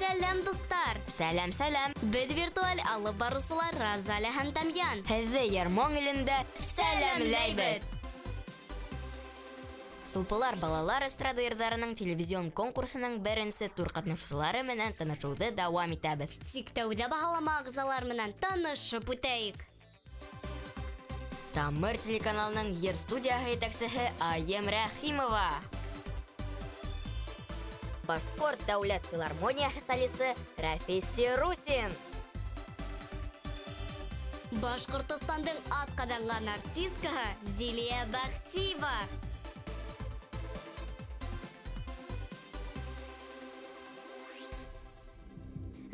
Сәләм, дуҫтар! Сәләм, сәләм! Беҙ виртуаль алып барыусылар Розалия һәм Тамьян. Һеҙҙе йыр-моң илендә сәләмләйбеҙ! Сулпылар балалар эстрада йырҙарының телевизион конкурсының беренсе тур ҡатнашыусылары менән танышыуҙы дауам итәбеҙ. Тик тәүҙә баһалама ағзалар менән танышып үтәйек. Тамыр телеканалының йыр студияһы етәксеһе Айым Рәхимова. Башҡорт дәүләт филармонияһы солисы Рәфис Сирусин. Башҡортостандың атҡаҙанған артисткаһы Зилиә Бәхтиева.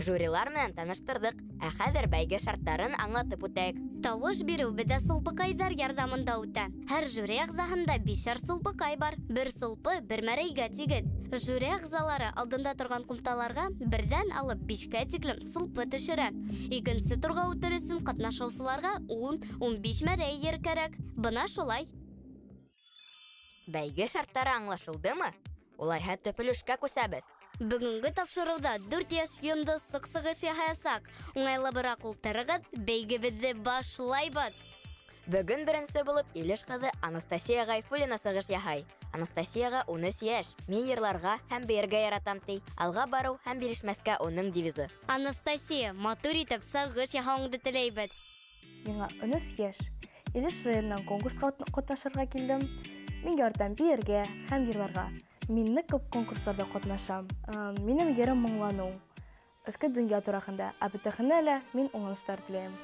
Жюрилар менән таныштырҙыҡ, ә хәҙер бәйге шарттарын аңлатып үтәйек. Тауыш биреү беҙҙә сулпыҡайҙар ярҙамында үтә. Һәр жюри ағзаһында бишәр сулпыҡай бар. Бер сулпы бер мәрәйгә тигеҙ. Жюри ағзалары алдында торған ҡумталарға берҙән алып бишкә тиклем сулпы төшөрә. Икенсе турға үтер өсөн ҡатнашыусыларға 10-15 мәрәй ер кәрәк. Бына шулай. Бәйге шарттары аңлашылдымы? Улайһа төп өлөшкә күсәбеҙ. Бөгөнгө тапшырыуҙа 4 йәш йондоҙ сыҡ-сығыш яһаясаҡ. Уңайлабыраҡ ултырығыҙ, бәйгебеҙҙе башлайбыҙ. Бөгөн беренсе булып Илеш ҡыҙы Анастасия Ғайфуллина сығыш яһай. Анастасияға 13 йәш. Мин йырларға һәм бейергә яратам ти. Алға барыу һәм бирешмәҫкә уның девизы. Анастасия, матур итеп сығыш яһауыңды теләйбеҙ. Миңа 13 йәш. Илеш районынан конкурсҡа ҡатнашырға килдем. Мин яратам бейергә һәм йырларға. Мин ныҡ күп конкурстарҙа ҡатнашам. Минең йырым моңланыу. Эске донъя тураһында, ә бөтәһенә лә мин уңыштар теләйем.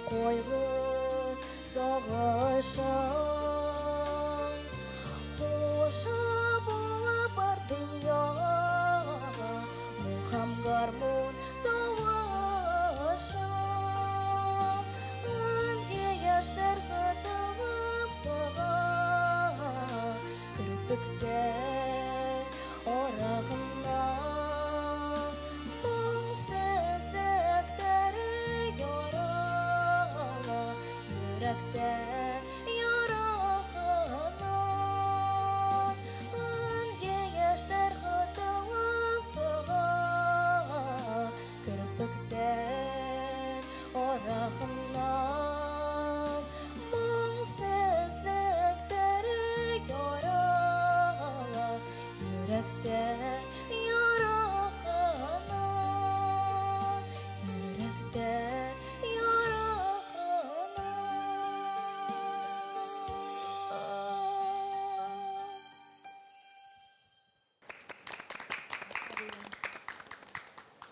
Ҡойғы сағышың Ҡуша була бар донъяға Моң һәм гармун тауышы Өнгә йәштәр ҡытылып сыға Керпектәр араһынан Моң сәсәктәре яра Йөрәктә ярахынан Өнгә йәштәр хатылып сыға Керпектәр арахынан Моң сәсәктәре ярала Йөрәктә ярахынан Йөрәктә ярахынан.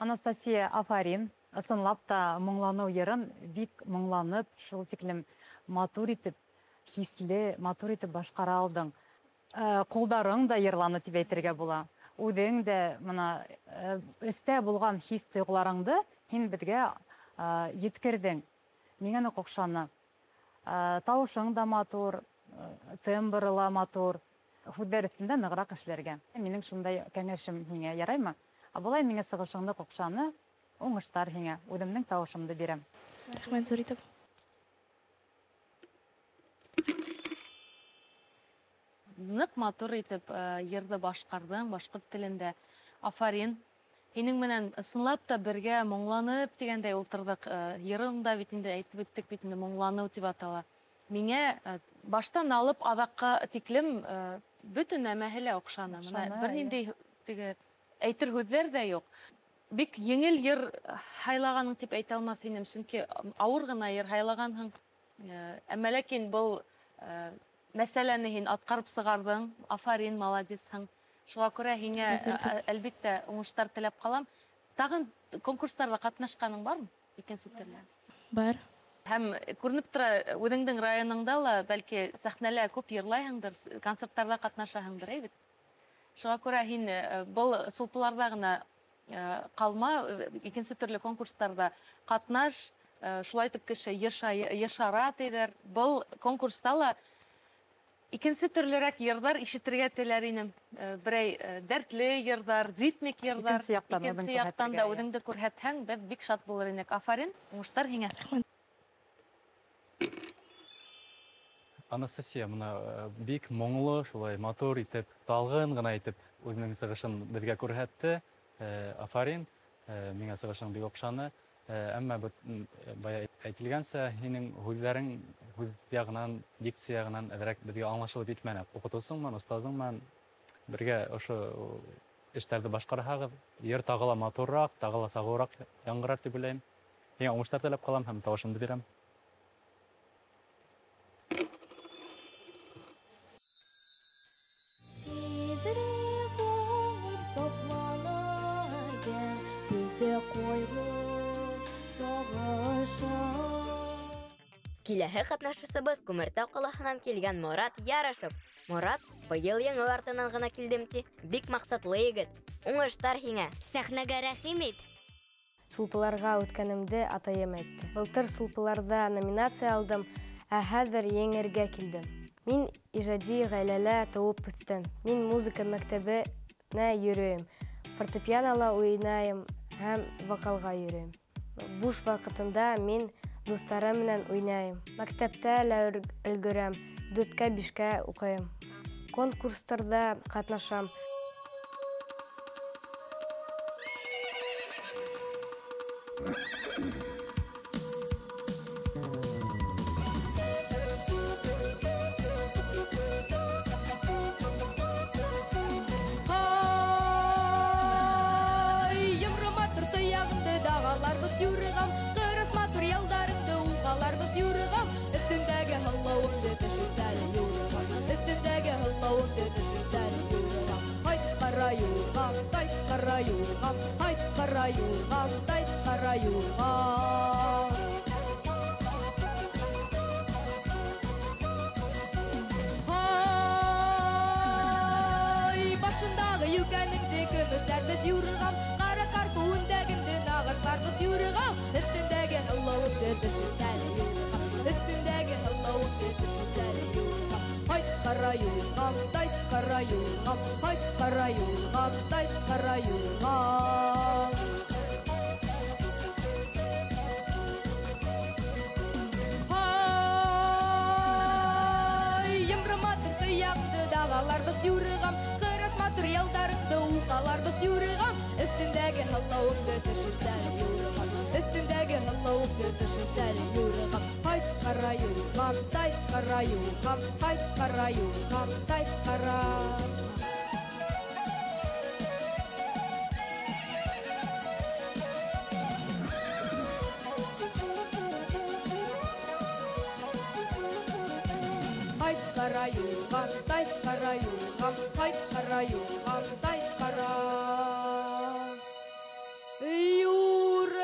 Анастасия, афарин. Ысынлап та моңланыу йырын бик моңланып, шул тиклем матур итеп, хисле, матур итеп башҡара алдың. Ҡулдарың да йырланы тип әйтергә була. Үҙең дә мына эстә булған хис тойғоларыңды һин беҙгә еткерҙең. Миңә ныҡ оҡшаны. Тауышың да матур, тембры ла матур. Һүҙҙәр өҫтөндә нығыраҡ эшләргә. Минең шундай кәңәшем һиңә, яраймы? Ә былай миңә сығышыңды оҡшаны, уңыштар һиңә. Үҙемдең тауышымды бирәм. Рәхмәт ҙур итеп. Ныҡ матур итеп йырҙы башҡарҙың башҡорт телендә. Афарин. Һинең менән ысынлап та бергә моңланып тигәндәй ултырҙыҡ. Йырың да бит инде әйтеп үттек бит инде, моңланыу тип атала. Миңә баштан алып аҙаҡҡа тиклем бөтөн нәмәһе лә оҡшаны. Мына Оҡшаны, бер эйе. ниндәй теге әйтер һүҙҙәр ҙә юҡ. Бик еңел йыр һайлағаның тип әйтә алмаҫ инем, сөнки ауыр ғына йыр һайлағанһың. Әммә ләкин был мәсьәләне һин атҡарып сығарҙың. Афарин, молодецһың. Шуға күрә һиңә, Рәхмәт. әлбиттә, уңыштар теләп ҡалам. Тағын конкурстарҙа ҡатнашҡаның бармы? Икенсе төрлө. Бар. Һәм күренеп тора, үҙеңдең районыңда ла, бәлки сәхнәлә күп йырлайһыңдыр, концерттарҙа ҡатнашаһыңдыр, әй бит? Шуға күрә һин был сулпыларҙа ғына ҡалма, икенсе төрлө конкурстарҙа ҡатнаш, шулай итеп кеше йышара тиҙәр. Был конкурста ла икенсе төрлөрәк йырҙар ишетергә теләр инем. Берәй дәртле йырҙар, ритмик йырҙар. Икенсе яҡтан Икенсе үҙең яҡтан да күрһәтергә, үҙеңде күрһәтһәң, беҙ бик шат булыр инек. Афарин, уңыштар һиңә. Рәхмәт. Анастасия, мына бик моңло, шулай матур итеп, талғын ғына итеп үҙенең сығышын беҙгә күрһәтте. Афарин, миңә сығышың бик оҡшаны. Әммә бая әйтелгәнсә, һинең һүҙҙәрең һүҙ яғынан, дикция яғынан әҙерәк беҙгә аңлашылып етмәне. Уҡытыусың менән, остазың менән бергә ошо эштәрҙе башҡарһағыҙ, йыр тағы ла матурыраҡ, тағы ла сағыуыраҡ яңғырар тип уйлайым. Һиңә уңыштар теләп ҡалам һәм тауышымды бирәм. Киләһе ҡатнашыусыбыҙ Күмертау ҡалаһынан килгән Морат Ярашев. Морат быйыл еңеү артынан ғына килдем ти. Бик маҡсатлы егет. Уңыштар һиңә. Сәхнәгә рәхим ит. Сулпыларға үткәнемде атайым әйтте. Былтыр сулпыларҙа номинация алдым, ә хәҙер еңергә килдем. Мин ижади ғаиләлә тыуып үҫтем. Мин музыка мәктәбенә йөрөйөм. Фортепианола уйнайым һәм вокалға йөрөйөм. Буш ваҡытында мин дуҫтарым менән уйнайым. Мәктәптә лә өлгөрәм, дүрткә бишкә уҡыйым. Конкурстарҙа ҡатнашам. Ай, йомро матур тояғыңды дағаларбыҙ юрығам, ҡырыс матур ялдарыңды уғаларбыҙ юрығам, өҫтөндәге һылыуыңды төшөрсәле юрығам, өҫтөндәге һылыуыңды төшөрсәле юрығам. Һайт ҡара юрғам, тайт ҡара юрғам, һайт ҡара юрғам, тайт ҡара юрғам. Һай, башындағы йүкәнеңде көмөшләрбеҙ юрығам, ҡара ҡарпыуындәгеңде нағашларбыҙ юрығам, өҫтөндәге һылыуыңды төшөрсәле юрығам, өҫтөндәге һылыуыңды төшөрсәле юрығам. Һайт ҡара юрғам, тайт ҡара юрғам, һайт ҡара юрғам, тайт ҡара юрғам. юрғам. Ҡырас матур ялдарыңды уҡаларбыҙ юрғам. Өҫтөндәге һылыуыңды төшөрсәле юрғам. Өҫтөндәге һылыуыңды төшөрсәле юрғам. Һайт ҡара юрғам, тайт ҡара юрғам, һайт ҡара юрғам, тайт ҡара. Һайт ҡара юрғам, тайт ҡара юрғам, һайт ҡара юрғам, тайт ҡара юрғам.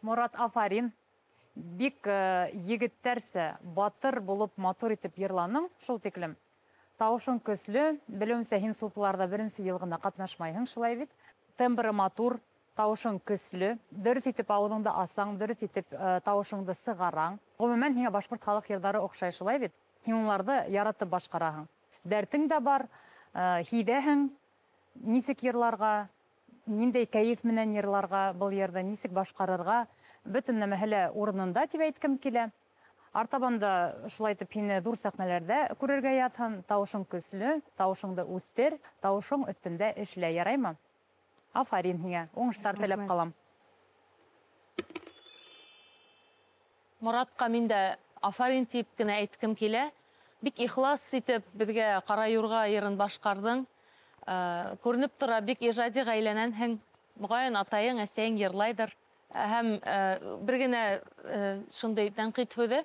Морат, афарин. Бик егеттәрсә батыр булып матур итеп йырланың, шул тиклем. Тауышың көслө, белеүемсә, һин сулпыларҙа беренсе йыл ғына ҡатнашмайһың, шулай бит. Тембры матур, тауышың көслө, дөрөҫ итеп ауыҙыңды асаң, дөрөҫ итеп тауышыңды сығараң. Ғөмүмән, һиңә башҡорт халыҡ йырҙары оҡшай, шулай бит. Һин уларҙы яратып башҡараһың. Дәртең дә бар, һиҙәһең, нисек йырларға, ниндәй кәйеф менән йырларға, был йырҙы нисек башҡарырға, бөтөн нәмәһе лә урынында тип әйткем килә. Артабан да шулай итеп һине ҙур сәхнәләрҙә күрергә ятһын, тауышың көслө, тауышыңды үҫтер, тауышың өҫтөндә эшлә, яраймы? Афарин һиңә, уңыштар теләп ҡалам. Моратҡа мин дә афарин тип кенә әйткем килә. Бик ихлас итеп беҙгә Ҡара юрға йырын башҡарҙың. Күренеп тора, бик ижади ғаиләнәнһең. Моғайын атайың, әсәйең йырлайҙыр. Һәм бер генә шундай тәнҡит һүҙе.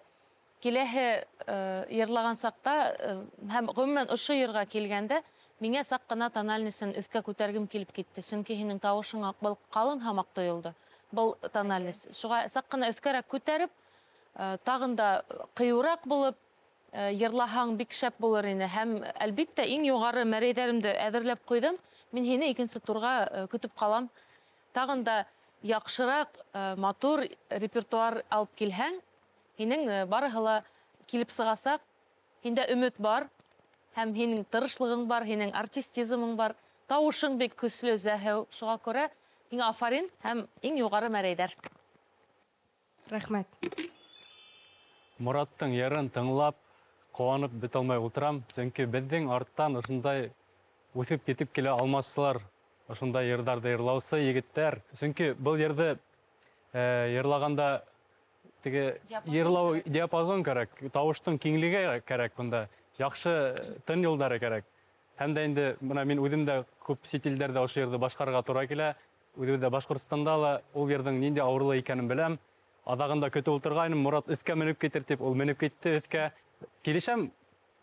Киләһе йырлаған саҡта һәм ғөмүмән ошо йырға килгәндә миңә саҡ ҡына тональнысын өҫкә күтәргем килеп китте. Сөнки һинең тауышың был ҡалын һамаҡ тойолдо. Был тональность. Шуға саҡ ҡына өҫкәрәк күтәреп, тағын да ҡыйыуыраҡ булып йырлаһаң бик шәп булыр ине. Һәм әлбиттә иң юғары мәрәйҙәремде әҙерләп ҡуйҙым. Мин һине икенсе турға көтөп ҡалам. Тағын да яҡшыраҡ, матур репертуар алып килһәң, һинең барыһы ла килеп сығасаҡ. Һиндә өмөт бар, һәм һинең тырышлығың бар, һинең артистизмың бар, тауышың бик көслө, зәһәү. Шуға күрә һиңә афарин һәм иң юғары мәрәйҙәр. Рәхмәт. Мораттың йырын тыңлап, ҡыуанып бөтә алмай ултырам, сөнки беҙҙең арттан ошондай үҫеп китеп килә алмасылар, ошондай йырҙарҙы йырлаусы егеттәр. Сөнки был йырҙы йырлағанда теге йырлау диапазон кәрәк, тауыштың киңлеге кәрәк бында, яҡшы тын юлдары кәрәк. Һәм дә инде бына мин үҙем дә күп сит илдәрҙә ошо йырҙы башҡарырға тура килә. Үҙебеҙ дә Башҡортостанда ла ул йырҙың ниндәй ауырлы икәнен беләм. Аҙағында көтөп ултырғайным, Морат өҫкә менеп китер тип, ул менеп китте өҫкә. Килешәм,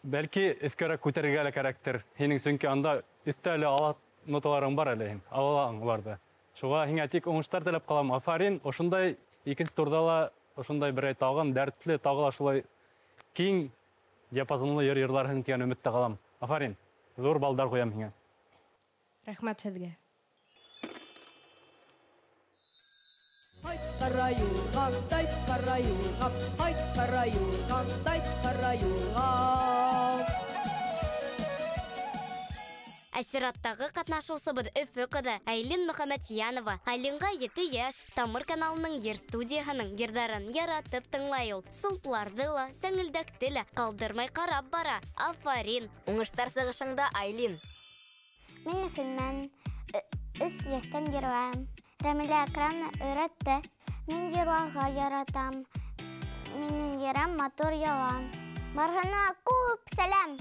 бәлки өҫкәрәк күтәрергә лә кәрәктер. Һинең сөнки анда өҫтә әле ала ноталарың бар әле һин, алалаң уларҙы. Шуға һиңә тик уңыштар теләп ҡалам. Афарин, ошондай икенсе турҙа ла ошондай берәй тағын дәртле, тағы ла шулай киң диапазонлы йыр йырларһың тигән өмөттә ҡалам. Афарин, ҙур балдар ҡуям һиңә. Рәхмәт һеҙгә. Һайт ҡара юрғам, тайт ҡара юрғам, һайт ҡара юрғам, тайт ҡара юрғам. Ә сираттағы ҡатнашыусыбыҙ Өфө ҡыҙы Айлин Мөхәмәтйәнова. Айлинға 7 йәш. Тамыр каналының йыр студияһының йырҙарын яратып тыңлай ул. Сулпыларҙы ла, сәңелдәкте лә ҡалдырмай ҡарап бара. Афарин! Уңыштар сығышыңда, Айлин. Мин Өфөнән 3 йәштән йырлайым. Рәмилә Әкрәмовна өйрәтте. Мин йырларға яратам. Минең йырым матур ялан. Барыһына күп сәләм!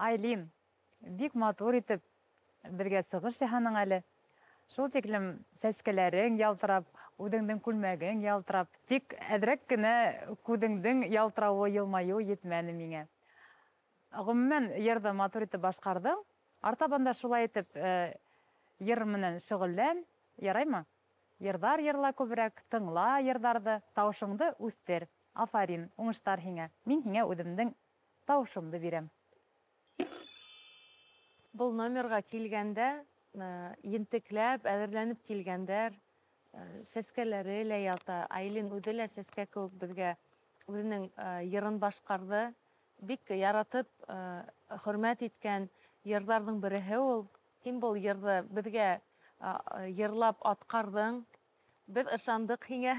Айлин, бик матур итеп беҙгә сығыш яһаның әле. Шул тиклем сәскәләрең ялтырап, үҙеңдең күлмәгең ялтырап, тик әҙерәк кенә күҙеңдең ялтырауы, йылмайыуы етмәне миңә. Ғөмүмән, йырҙы матур итеп башҡарҙың. Артабан да шулай итеп йыр менән шөғөллән, яраймы? Йырҙар йырла күберәк, тыңла йырҙарҙы, тауышыңды үҫтер. Афарин, уңыштар һиңә. Мин һиңә үҙемдең тауышымды бирәм. Был номерға килгәндә, ентекләп, әҙерләнеп килгәндәр, сәскәләре лә ята. Айлин үҙе лә сәскә кеүек беҙгә үҙенең йырын башҡарҙы. Бик яратып, хөрмәт иткән йырҙарҙың береһе ул. Һин был йырҙы беҙгә йырлап атҡарҙың. Беҙ ышандыҡ һиңә.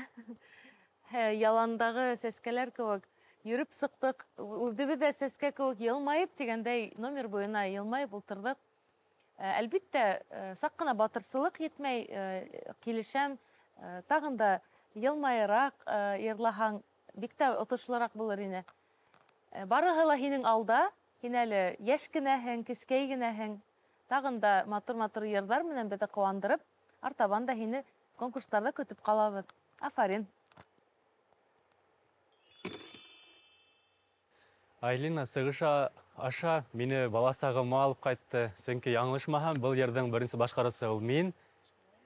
Яландағы сәскәләр кеүек йөрөп сыҡтыҡ. Үҙебеҙ ҙә сәскә кеүек йылмайып тигәндәй номер буйына йылмайып ултырҙыҡ. Әлбиттә, саҡ ҡына батырсылыҡ етмәй, килешәм. Тағын да йылмайыраҡ йырлаһаң, бик тә отошлораҡ булыр ине. Барыһы ла һинең алда, һин әле йәш кенәһең, кескәй генәһең. Тағын да матур-матур йырҙар менән беҙҙе ҡыуандырып, артабан да һине конкурстарҙа көтөп ҡалабыҙ. Афарин! Айлина сығыша аша мине бала сағыма алып ҡайтты. Сөнки яңылышмаһам, был йырҙың беренсе башҡарыусы ул мин.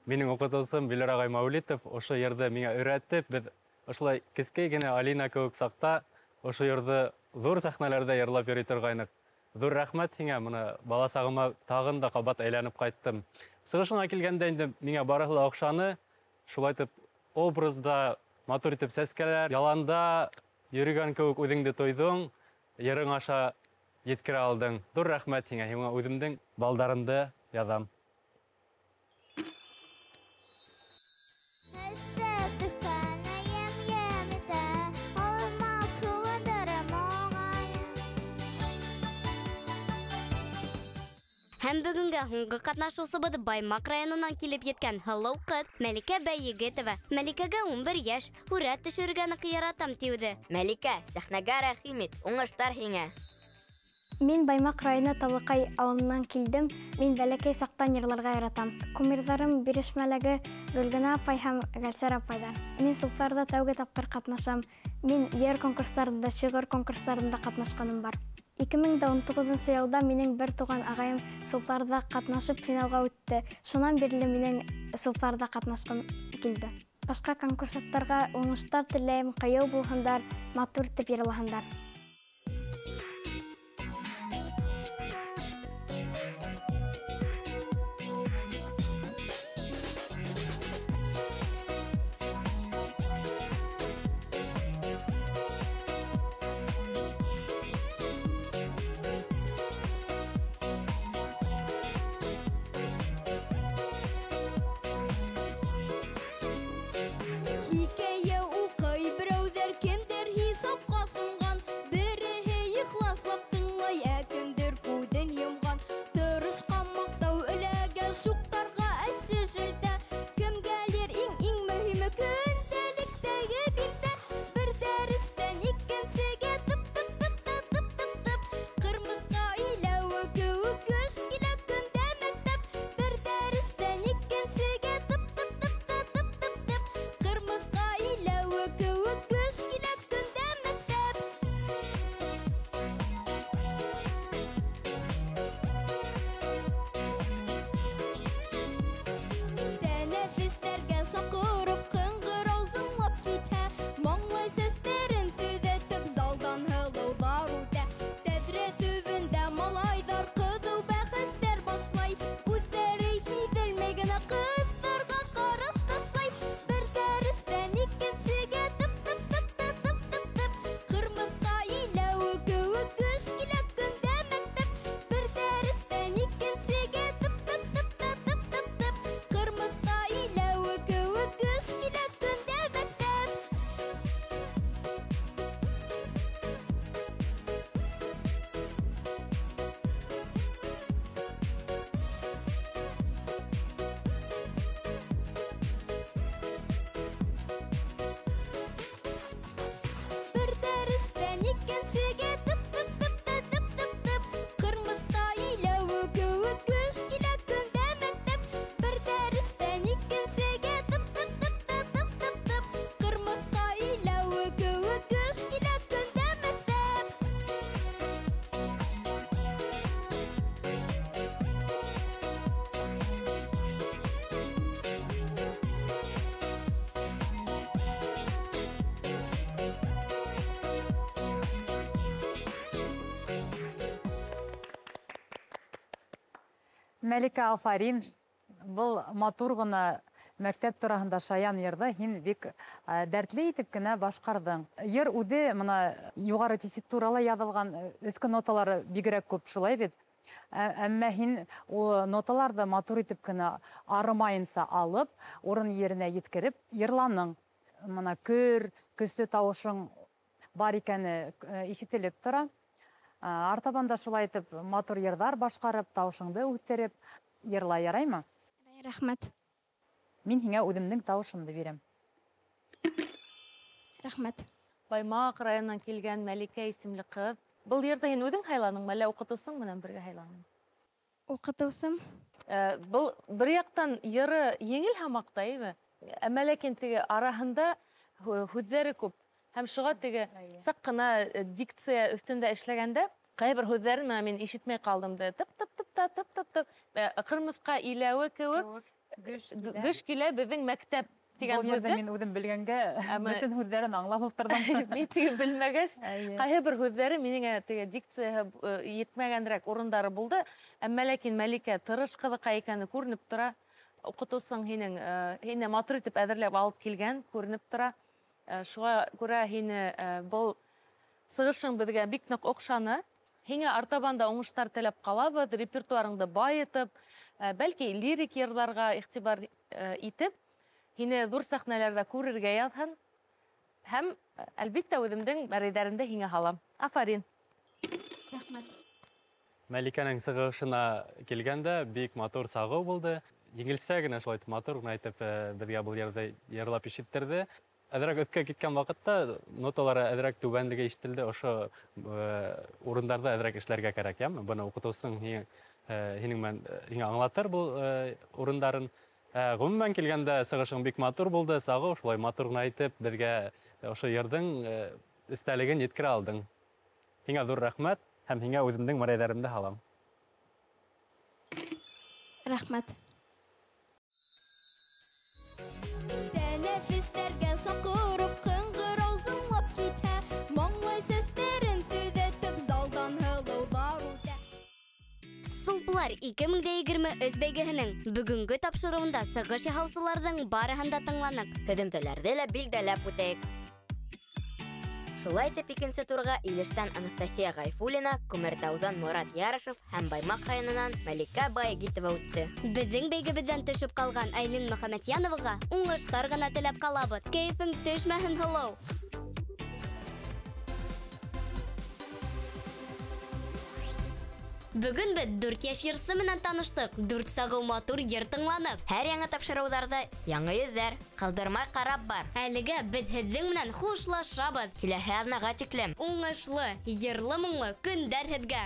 Минең уҡытыусым Биләр ағай Мәүлитов ошо йырҙы миңә өйрәтеп, беҙ ошолай кескәй генә Алина кеүек саҡта ошо йырҙы ҙур сәхнәләрҙә йырлап йөрөй торғайныҡ. Ҙур рәхмәт һиңә, бына бала сағыма тағын да ҡабат әйләнеп ҡайттым. Сығышыңа килгәндә инде миңә барыһы ла оҡшаны. Шулай итеп образда матур итеп сәскәләр, яланда йөрөгән кеүек үҙеңде тойҙоң. Йырың аша еткерә алдың. Ҙур рәхмәт һиңә, һиңә үҙемдең балдарымды яҙам. Һәм бөгөнгә һуңғы ҡатнашыусыбыҙ Баймаҡ районынан килеп еткән һылыу ҡыҙ Мәликә Бәйегетова. Мәликәгә 11 йәш, һүрәт төшөрөргә ныҡ яратам тиүҙе. Мәликә, сәхнәгә рәхим ит, уңыштар һиңә. Мин Баймаҡ районы Талыҡай ауылынан килдем. Мин бәләкәй саҡтан йырларға яратам. Кумирҙарым бирешмәләге Гөлгенә апай һәм Гәлсәр апайҙар. Мин сулпыларҙа тәүге тапҡыр ҡатнашам. Мин йыр конкурстарында, шиғыр конкурстарында ҡатнашҡаным бар. 2019 йылда минең бер туған ағайым сулпыларҙа ҡатнашып финалға үтте. Шунан бирле минең сулпыларҙа ҡатнашҡым килде. Башҡа конкурсанттарға уңыштар теләйем, ҡыйыу булһындар, матур итеп йырлаһындар. Хикәйә уҡый берәүҙәр, кемдер хисапҡа сумған, береһе ихласлап тыңлай, ә кемдер күҙен йомған. Тырышҡан маҡтау эләгә, шуҡтарға әсе шелтә. Кемгәлер иң-иң мөһиме көндәлектәге билдә. Бер дәрестән икенсегә тып-тып-тып-тып-тып-тып. Ҡырмыҫҡа иләүе кеүек көс килә көндә мәктәп. Бер дәрестән икенсегә тып-тып-тып-тып-тып-тып. Ҡырмыҫҡа иләүе кеүек көс килә көндә мәктәп. Тәнәфестәргә саҡырып ҡыңғырау зыңлап китһә, маңлай сәстәрен төҙәтеп залдан һылыуҙар үтә. Тәҙрә төбөндә малайҙар ҡыҙыу бәхәстәр башлай, үҙҙәре һиҙелмәй генә ҡыҙҙарға ҡараш ташлай. Бер дәрестән икенсегә тып-тып-тып-тып-тып-тып. Ҡырмыҫҡа иләүе кеүек көс килә көндә мәктәп. Бер дәрестән икенсегә тып-тып-тып-тып-тып-тып. Ҡырмыҫҡа иләүе кеүек көс килә көндә мәктәп. Бер дәрестән икенсегә тып-тып-тып-тып-тып-тып. Ҡырмыҫ Мәликә, афарин. Был матур ғына мәктәп тураһында шаян йырҙы һин бик дәртле итеп кенә башҡарҙың. Йыр үҙе мына юғары тесситурала яҙылған, өҫкө ноталары бигерәк күп, шулай бит. Әммә һин ул ноталарҙы матур итеп кенә арымайынса алып, урын еренә еткереп йырланың. Мына көр, көслө тауышың бар икәне ишетелеп тора. Артабан да шулай итеп матур йырҙар башҡарып, тауышыңды үҫтереп йырла, яраймы? Рәхмәт. Мин һиңә үҙемдең тауышымды бирәм. Рәхмәт. Баймаҡ районынан килгән Мәликә исемле ҡыҙ. Был йырҙы һин үҙең һайланыңмы, әллә уҡытыусың менән бергә һайланыңмы? Уҡытыусым. Был бер яҡтан йыры еңел һамаҡ та, әйме? Әммә ләкин теге араһында һүҙҙәре күп. Һәм шуға теге саҡ ҡына дикция өҫтөндә эшләгәндә ҡайһы бер һүҙҙәрен менә мин ишетмәй ҡалдым да. Тып тып тып та тып тып тып. Ҡырмыҫҡа иләүе кеүек гөж килә беҙҙең мәктәп тигән Был йырҙы һүҙҙе. мин үҙем белгәнгә бөтөн һүҙҙәрен аңлап ултырҙым. Мин теге белмәгәс, ҡайһы бер һүҙҙәре минең теге дикцияһы етмәгәнерәк урындары булды. Әммә ләкин Мәликә тырыш ҡыҙыҡай икәне күренеп тора. Уҡытыусың һине матур итеп әҙерләп алып килгән күренеп тора. Шуға күрә һине был сығышың беҙгә бик ныҡ оҡшаны. Һиңә артабан да уңыштар теләп ҡалабыҙ, репертуарыңды байытып, бәлки лирик йырҙарға иғтибар итеп, һине ҙур сәхнәләрҙә күрергә яҙһын. Һәм, әлбиттә, үҙемдең мәрәйҙәремде һиңә һалам. Афарин. Рәхмәт. Мәликәнең сығышына килгәндә бик матур сағыу булды. Еңелсә генә шулай итеп, матур ғына итеп, беҙгә был йырҙы йырлап ишеттерҙе. Әҙерәк өҫкә киткән ваҡытта ноталары әҙерәк түбәнлеге ишетелде. Ошо урындарҙа әҙерәк эшләргә кәрәк, яме? Быны уҡытыусың һинең менән, һиңә аңлатыр был урындарын. Ғөмүмән килгәндә сығышың бик матур булды, сағыу шулай матур ғына итеп беҙгә ошо йырҙың эстәлеген еткерә алдың. Һиңә ҙур рәхмәт һәм һиңә үҙемдең мәрәйҙәремде һалам. Рәхмәт. Тәнәфестәргә саҡырып, ҡыңғырау зыңлап китһә, моңлай сәстәрен төҙәтеп, залдан һылыуҙар үтә. Сулпылар 2023 бәйгеһенең бөгөнгө тапшырыуында сығыш яһаусыларҙың барыһын да тыңланыҡ. Һөҙөмтәләрҙе лә билдәләп үтәйек. Шулай итеп, икенсе турға Илештән Анастасия Ғайфуллина, Күмертауҙан Морат Ярышев һәм Баймаҡ районынан Мәликә Байегитова үтте. Беҙҙең бәйгебеҙҙән төшөп ҡалған Айлин Мөхәмәтйәноваға уңыштар ғына теләп ҡалабыҙ. Кәйефең төшмәһен, һылыу! Бөгөн беҙ 4 йәш йырсы менән таныштыҡ, 4 сағыу матур йыр тыңланыҡ. Һәр яңы тапшырыуҙарҙа яңы йөҙҙәр, ҡалдырмай ҡарап бар. Әлегә беҙ һеҙҙең менән хушлашабыҙ. Киләһе аҙнаға тиклем. Уңышлы, йырлы-моңло көндәр һеҙгә.